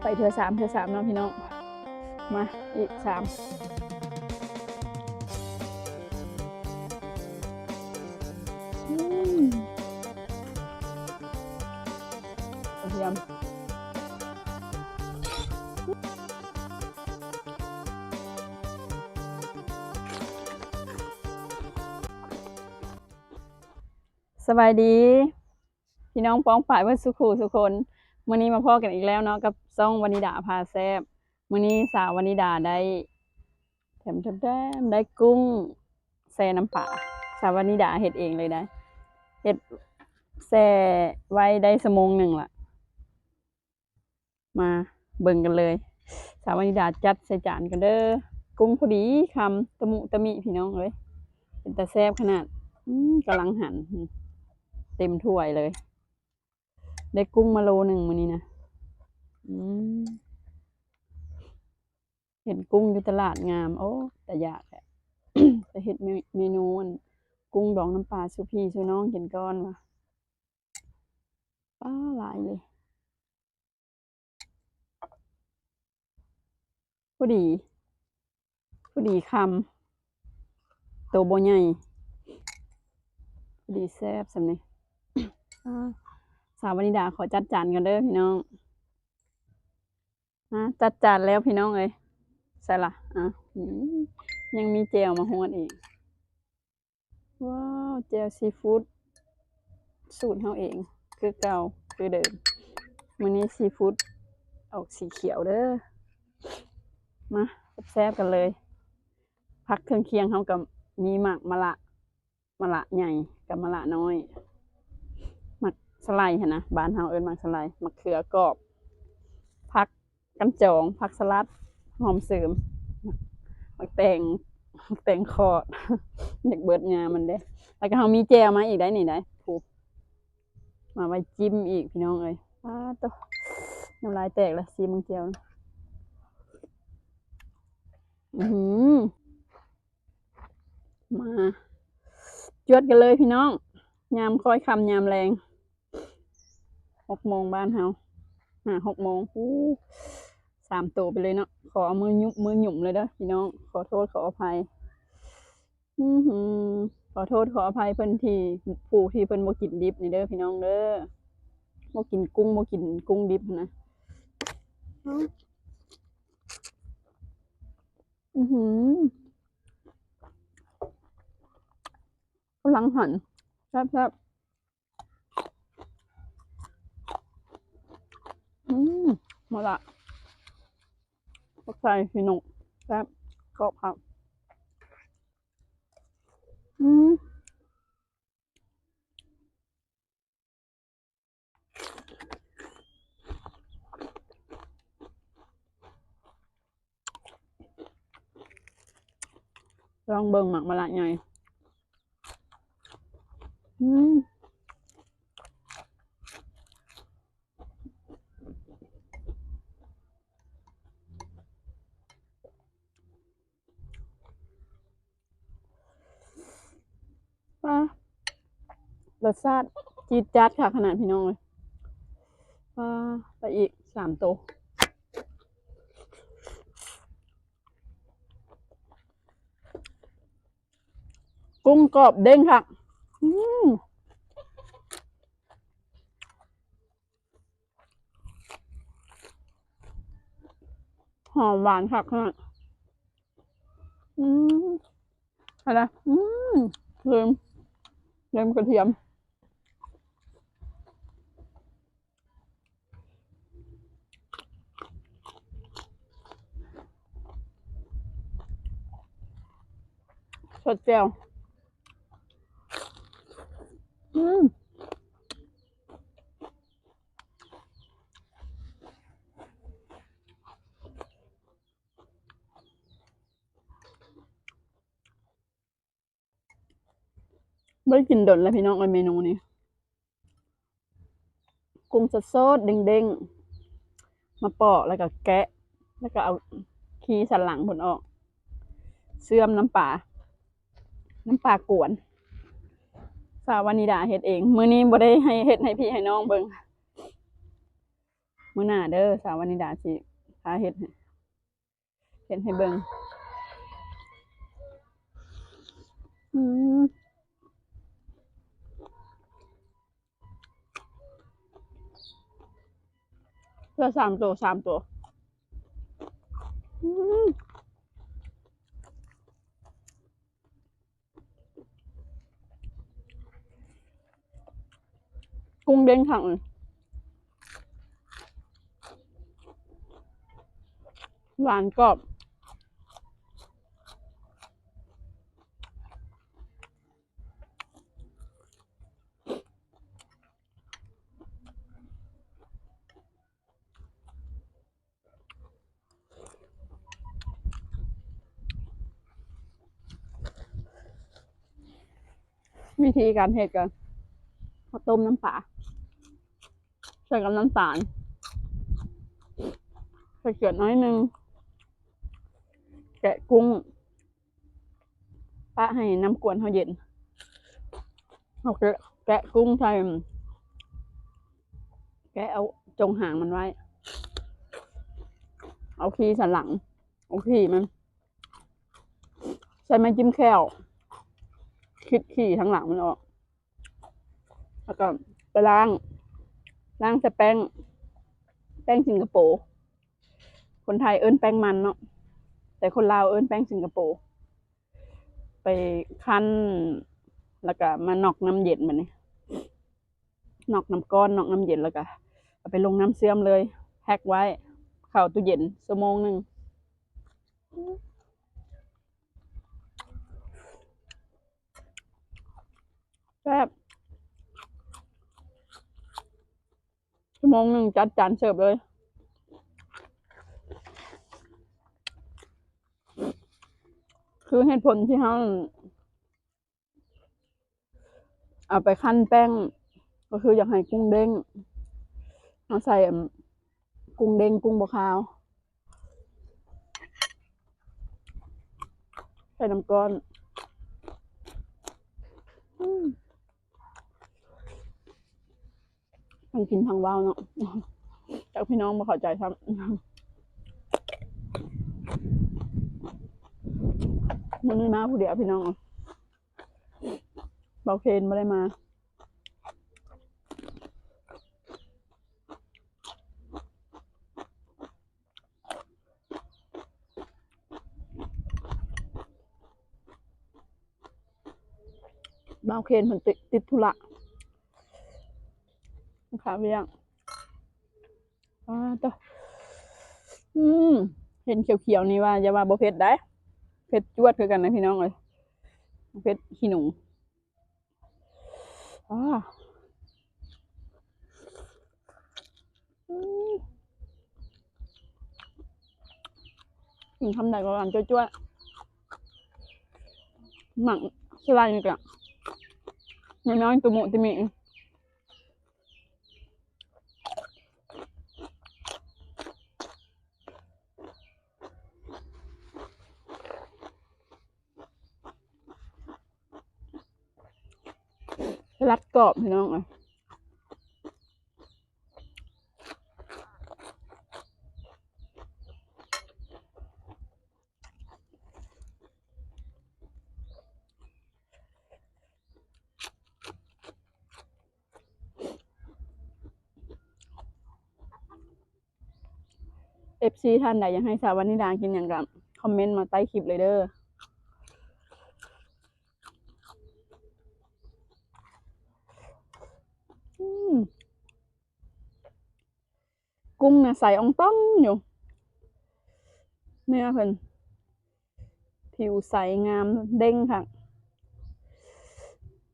ໄປເທື່ອສາມ ເທື່ອສາມເນາະພີ່ນ້ອງ. ມາອີກສາມ. ອືມ ກະທຽມ. ສະບາຍດີ ພີ່ນ້ອງປ້ອງປາຍເບິດສູ່ຄູ່ສູ່ຄົນ. ມື້ນີ້ມາພໍ້ກັນອີກແລ້ວເນາະ ກັບຊ່ອງວານິດາພາແຊບ. ມື້ນີ້ສາວວານິດາໄດ້ ແຖມໆໆ ໄດ້ກຸ້ງແຊ່ນ້ຳປາ. ສາວວານິດາເຮັດເອງເລີຍໄດ໋. ເຮັດແຊ່ໄວ້ໄດ້ຊົ່ວໂມງໜຶ່ງລະ. ມາເບິ່ງກັນເລີຍ. ສາວວານິດາຈັດໃສ່ຈານກັນເດີ. ກຸ້ງພໍດີຄຳ ຕະມຸຕະມິ ພີ່ນ້ອງເອີຍ ເປັນຕາແຊບຂະໜາດ. ອືມ ກຳລັງຫັນ ເຕັມຖ້ວຍເລີຍ. ໄດ້ກຸ້ງມາໂລໜຶ່ງມື້ນີ້ນະ. ອືມ ເຫັນກຸ້ງຢູ່ຕະຫຼາດງາມ ໂອ້ ຕາຢາກແທ້. ໄປເຮັດເມ ເມນູ ອັນ ກຸ້ງດອງນ້ຳປາສູ່ພີ່ສູ່ນ້ອງກິນກ່ອນວ່າ. ປາ ຫຼາຍເລີຍ. ພໍດີ ພໍດີຄຳ ໂຕບໍ່ໃຫຍ່ ພໍດີແຊບສ່ຳນີ້. ອາ ສາວວານິດາຂໍຈັດຈານກ່ອນເດີພີ່ນ້ອງ. ອາ ຈັດຈານແລ້ວພີ່ນ້ອງເອີຍ. ໃສ່ລະ ອາ ອືມ ຍັງມີແຈ່ວມາຮວດອີກ. ວ້າວ ແຈ່ວຊີຟູດສູດເຮົາເອງ ຄືເກົ່າຄືເດີມ. ມື້ນີ້ຊີຟູດອອກສີຂຽວເດີ. ມາແຊບໆກັນເລີຍ. ຜັກເຄື່ອງຄຽງເຮົາກໍມີໝາກມະລະ ມະລະໃຫຍ່ກັບມະລະນ້ອຍ. ໝາກສະໄລຫັ້ນນະ ບ້ານເຮົາເອີ້ນໝາກສະໄລ. ໝາກເຂືອກອບ ຜັກ ກັນຈອງ ຜັກສະຫຼັດ ຫອມເສີມ ໝາກແຕງ ໝາກແຕງຂອດ ຢາກເບິດງາມັນເດ້. ແລ້ວກໍເຮົາມີແຈ່ວມາອີກໄດ໋ນີ້ໄດ໋ ຜູ້ ມາໄວ້ຈິ້ມອີກພີ່ນ້ອງເອີຍ. ປາໂຕ ນ້ຳລາຍແຕກລະ ຊີມເບິ່ງແຈ່ວ. ອື ມາຈວດກັນເລີຍພີ່ນ້ອງ. ຍາມຄ້ອຍຄ່ຳຍາມແລງ ຫົກໂມງບ້ານເຮົາ ຫ້າຫົກໂມງ. ອູ້ ສາມໂຕໄປເລີຍເນາະ. ຂໍເອົາມືຫຍຸບ ມືຫຍຸມເລີຍເດີພີ່ນ້ອງ. ຂໍໂທດຂໍອະໄພ. ອືຫື ຂໍໂທດຂໍອະໄພເພິ່ນທີ່ ຜູ້ທີ່ເພິ່ນບໍ່ກິນດິບນີ້ເດີພີ່ນ້ອງເດີ. ບໍ່ກິນກຸ້ງ ບໍ່ກິນກຸ້ງດິບຫັ້ນນະ. ອືຫື ກຳລັງຫັນ ແຊບໆ. ອືມ ມາລະ ຜັກໄຊພີ່ນ້ອງ ແຊບ ກອບຄັກ. ອືມ ລອງເບິ່ງໝາກມະລະໃຫຍ່. ອືມ ປາ ລົດຊາດຈີດຈາດຄັກຂະໜາດ ພີ່ນ້ອງເອີຍ. ປາ ໄປອີກສາມໂຕ. ກຸ້ງກອບເດ້ງຄັກ. ອືມ ຫອມຫວານຄັກຂະໜາດ. ອືມ ເອົາລະ ອືມ ລືມ ລືມກະທຽມ. ສົດແຈ່ວ. ອືມ ບໍ່ໄດ້ກິນດົນແລ້ວພີ່ນ້ອງເອີຍ ເມນູນີ້ ກຸ້ງສົດໆ ເດ້ງໆ ມາເປາະ ແລ້ວກໍແກະ ແລ້ວກໍເອົາຂີ້ສັນຫຼັງເພິ່ນອອກ ເຊື່ອມນ້ຳປາ ນ້ຳປາກວນ. ສາວວານິດາເຮັດເອງ ມື້ນີ້ບໍ່ໄດ້ໃຫ້ເຮັດໃຫ້ພີ່ໃຫ້ນ້ອງເບິ່ງ. ມື້ໜ້າເດີ ສາວວານິດາຊິພາເຮັດໃຫ້ ເຮັດໃຫ້ເບິ່ງ. ອືມ ເທື່ອສາມໂຕ ສາມໂຕ. ອືມ ກຸ້ງເດ້ງຄັກ ຫວານກອບ. ວິທີການເຮັດກໍ ເອົາຕົ້ມນ້ຳປາ ໃສ່ກັບນ້ຳຕານ ໃສ່ເກືອໜ້ອຍໜຶ່ງ ແກະກຸ້ງ ປະໃຫ້ນ້ຳກວນເຮົາເຢັນ ເຮົາແກະ ແກະກຸ້ງໃສ່ ແກະເອົາຈົ່ງຫາງມັນໄວ້ ເອົາຂີ້ສັນຫຼັງ ເອົາຂີ້ມັນ ໃຊ້ໄມ້ຈິ້ມແຂ້ວ ຂິດຂີ້ທາງຫຼັງມັນອອກ ແລ້ວກໍໄປລ້າງ ລ້າງໃສ່ແປ້ງ ແປ້ງສິງກະໂປ ຄົນໄທເອີ້ນແປ້ງມັນເນາະ ແຕ່ຄົນລາວເອີ້ນແປ້ງສິງກະໂປ ໄປຄັ້ນ ແລ້ວກໍມານອກນ້ຳເຢັນ ບາດນີ້ ນອກນ້ຳກ້ອນ ນອກນ້ຳເຢັນ ແລ້ວກໍເອົາໄປລົງນ້ຳເຊື່ອມເລີຍ ແພັກໄວ້ ເຂົ້າຕູ້ເຢັນຊົ່ວໂມງໜຶ່ງ. ແຊບ ຊົ່ວໂມງໜຶ່ງຈັດຈານເສີບເລີຍ. ຄືເຫດຜົນທີ່ເຮົາ ເອົາໄປຄັ້ນແປ້ງ ກໍຄືຢາກໃຫ້ກຸ້ງເດ້ງ ເຮົາໃສ່ ອັນ ກຸ້ງເດ້ງ ກຸ້ງບໍ່ຄາວ ໃສ່ນ້ຳກ້ອນ ອືມ ທັງກິນທັງເວົ້າເນາະ ຈັກພີ່ນ້ອງບໍ່ເຂົ້າໃຈຊ້ຳ. ມື້ນີ້ມາຜູ້ດຽວພີ່ນ້ອງ ເບົາເຄນບໍ່ໄດ້ມາ. ບ່າວເຄນເພິ່ນຕິດ ຕິດທຸລະ ຄາວຽກ. ອ້າ ຕະ ອືມ ເຫັນຂຽວໆນີ້ວ່າ ຢ່າວ່າບໍ່ເຜັດໄດ໋ ເຜັດຈວດຄືກັນນະພີ່ນ້ອງເອີຍ ເຜັດຂີ້ໜູ. ອາ ອືມ ກິນຄຳໃດກໍຫວານຈ້ວຍໆ ໝາກສະໄລນີ້ກະນ້ອຍໆ ຕະມຸຕະມິ. ສະຫຼັດກອບພີ່ນ້ອງເອີຍ. ເອັຟຊີ ທ່ານໃດຢາກໃຫ້ສາວວານິດາກິນຫຍັງກໍຄອມເມັນມາໃຕ້ຄລິບເລີຍເດີ. ອືມ ກຸ້ງນະໃສອ່ອງຕ່ອງຢູ່ ເນື້ອເພິ່ນຜິວໃສງາມເດັ່ງຄັກ.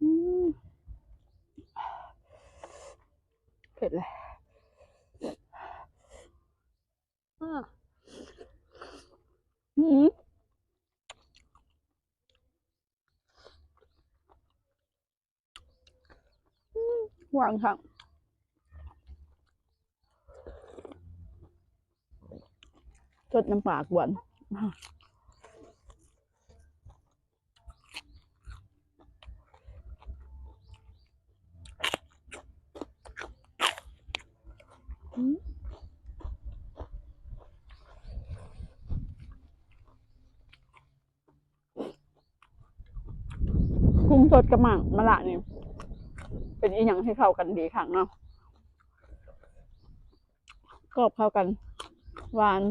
ອືມ ເຜັດເລີຍ. ອືມ ຫວານຄັກ ສົດນ້ຳປາກວນ. ອືມ ສົດກັບໝາກມະລະນີ້ ເປັນອີ່ຫຍັງທີ່ເຂົ້າກັນດີຄັກເນາະ ກອບເຂົ້າກັນ ຫວານ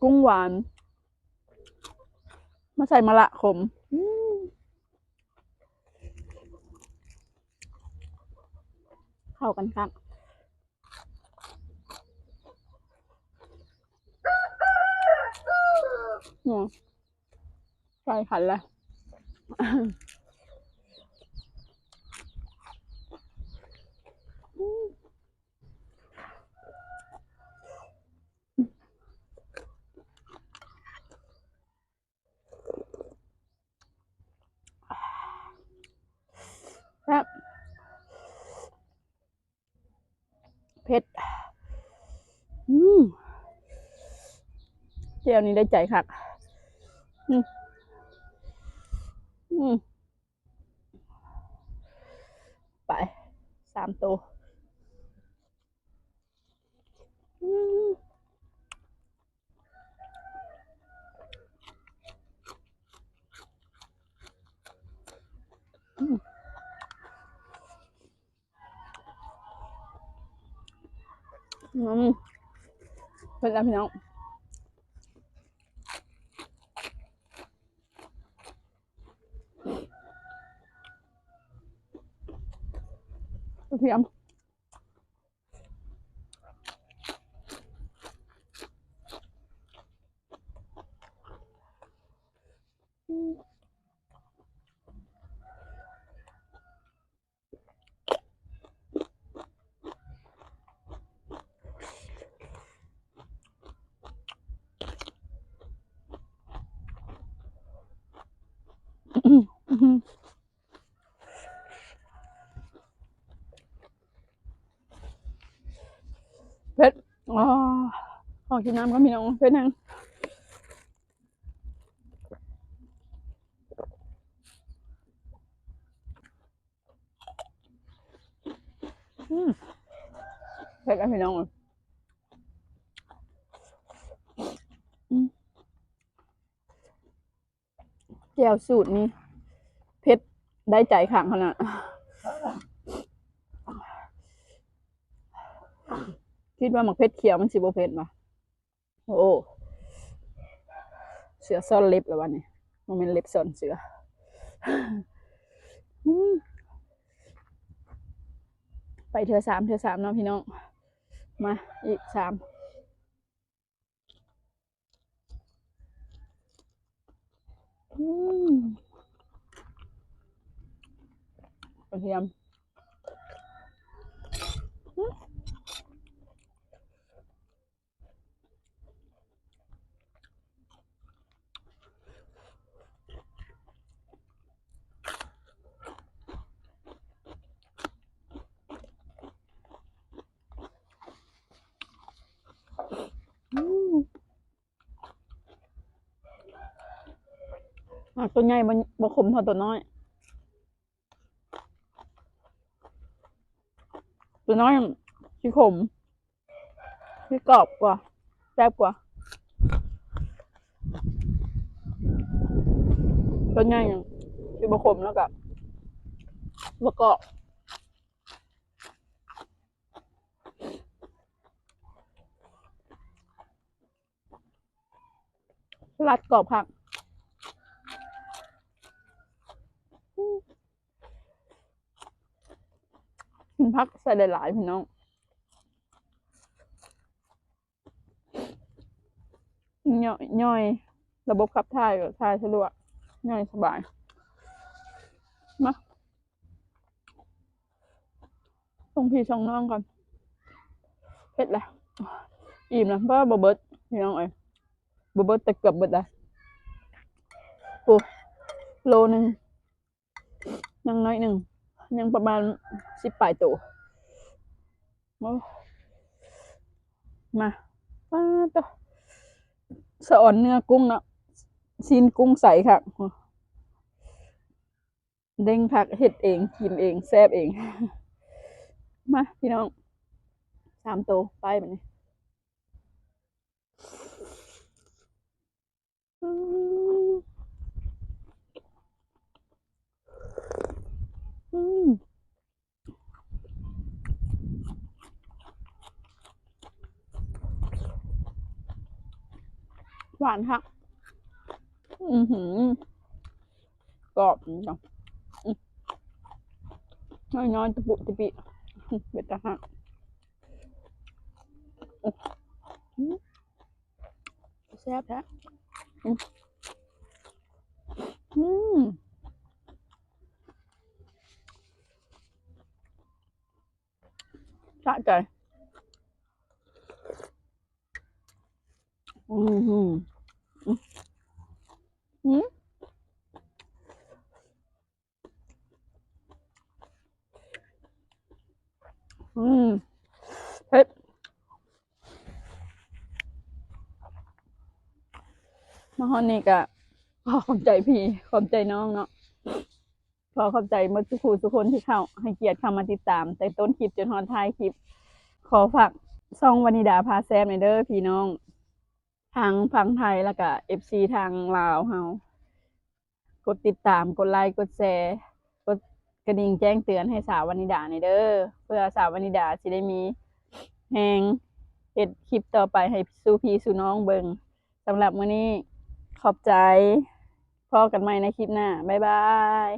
ກຸ້ງຫວານ ມາໃສ່ມະລະຂົມ ອືມ ເຂົ້າກັນຄັກ ອືມ ໃສ່ຂັນລະ ອືມ. ແຊບ ເຜັດ ອືມ ແຈ່ວນີ້ໄດ້ໃຈຄັກ ອືມ ອືມ ໄປ ສາມໂຕ ອືມ. ອືມ ອືມ ເຜັດແລ້ວພີ່ນ້ອງ ກະທຽມ. ເຜັດ ອໍ ຂໍກິນນ້ຳກ່ອນພີ່ນ້ອງ ເຜັດແຮງ ອືມ ເຜັດແລ້ວພີ່ນ້ອງ ອືມ. ແຈ່ວສູດນີ້ເຜັດໄດ້ໃຈຄັກຂະໜາດ ຄິດວ່າໝາກເຜັດຂຽວມັນຊິບໍ່ເຜັດຫວາ ໂອ້ ເສືອຊ່ອນເລັບແລ້ວບາດນີ້ ບໍ່ແມ່ນເລັບຊ່ອນເສືອ ອືມ ໄປເທື່ອສາມ ເທື່ອສາມເນາະພີ່ນ້ອງ ມາອີກສາມ. ອືມ ກະທຽມ ອືມ. ອືມ ໝາກໂຕໃຫຍ່ ບໍ່ ບໍ່ຂົມເທົ່າໂຕນ້ອຍ ໂຕນ້ອຍຊິຂົມ ຊິກອບກວ່າ ແຊບກວ່າ ໂຕໃຫຍ່ຊິບໍ່ຂົມ ແລ້ວກະບໍ່ກອບ. ສະຫຼັດກອບຄັກ ກິນຜັກໃສ່ຫຼາຍໆ ພີ່ນ້ອງ ຍ່ອຍ ຍ່ອຍ ລະບົບຂັບຖ່າຍກະຖ່າຍສະດວກ ຍ່ອຍສະບາຍ ມາ. ສົ່ງພີ່ສົ່ງນ້ອງກ່ອນ ເຜັດແລ້ວ ອີ່ມແລ້ວ ບໍ່ ບໍ່ເບິດ ພີ່ນ້ອງເອີຍ ບໍ່ເບິດ ແຕ່ເກືອບເບິດແລ້ວ ໂອ້ ໂລໜຶ່ງ ຍັງໜ້ອຍໜຶ່ງ ຍັງປະມານສິບປາຍໂຕ ໂອ້ ມາ ປາດໂທ້ ສະອອນເນື້ອກຸ້ງເນາະ ຊີ້ນກຸ້ງໃສຄັກ. ເດັ່ງຄັກ ເຮັດເອງ ກິນເອງ ແຊບເອງ ມາພີ່ນ້ອງ ສາມໂຕ ໄປບາດນີ້ ອືມ. ອືມ ຫວານຄັກ ອືຫື ກອບ ອືມ ນ້ອຍໆ ຕະປຸຕະປິ ເປັນຕາຮັກ ອືມ ແຊບແທ້ ອືມ ອືມ ສະໃຈ ອືມ ອືມ ອືມ ອືມ ເຜັດ ມາຮອດນີ້ກະຂໍຂອບໃຈພີ່ ຂອບໃຈນ້ອງເນາະ ຂໍຂອບໃຈໝົດທຸກຜູ້ທຸກຄົນທີ່ເຂົ້າ ໃຫ້ກຽດເຂົ້າມາຕິດຕາມ ແຕ່ຕົ້ນຄລິບຈົນຮອດທ້າຍຄລິບ. ຂໍຝາກຊ່ອງວານິດາພາແຊບແດ່ເດີພີ່ນ້ອງ ທັງຝັ່ງໄທ ແລ້ວກະເອັຟຊີທາງລາວເຮົາ ກົດຕິດຕາມ ກົດໄລ ກົດແຊ ກົດກະດິ່ງແຈ້ງເຕືອນໃຫ້ສາວວານິດາແດ່ເດີ ເພື່ອສາວວານິດາຊິໄດ້ມີແຮງເຮັດຄລິບຕໍ່ໄປໃຫ້ສູ່ພີ່ສູ່ນ້ອງເບິ່ງ. ສຳລັບມື້ນີ້ ຂອບໃຈ. ພໍ້ກັນໃໝ່ໃນຄລິບໜ້າ. ບາຍບາຍ.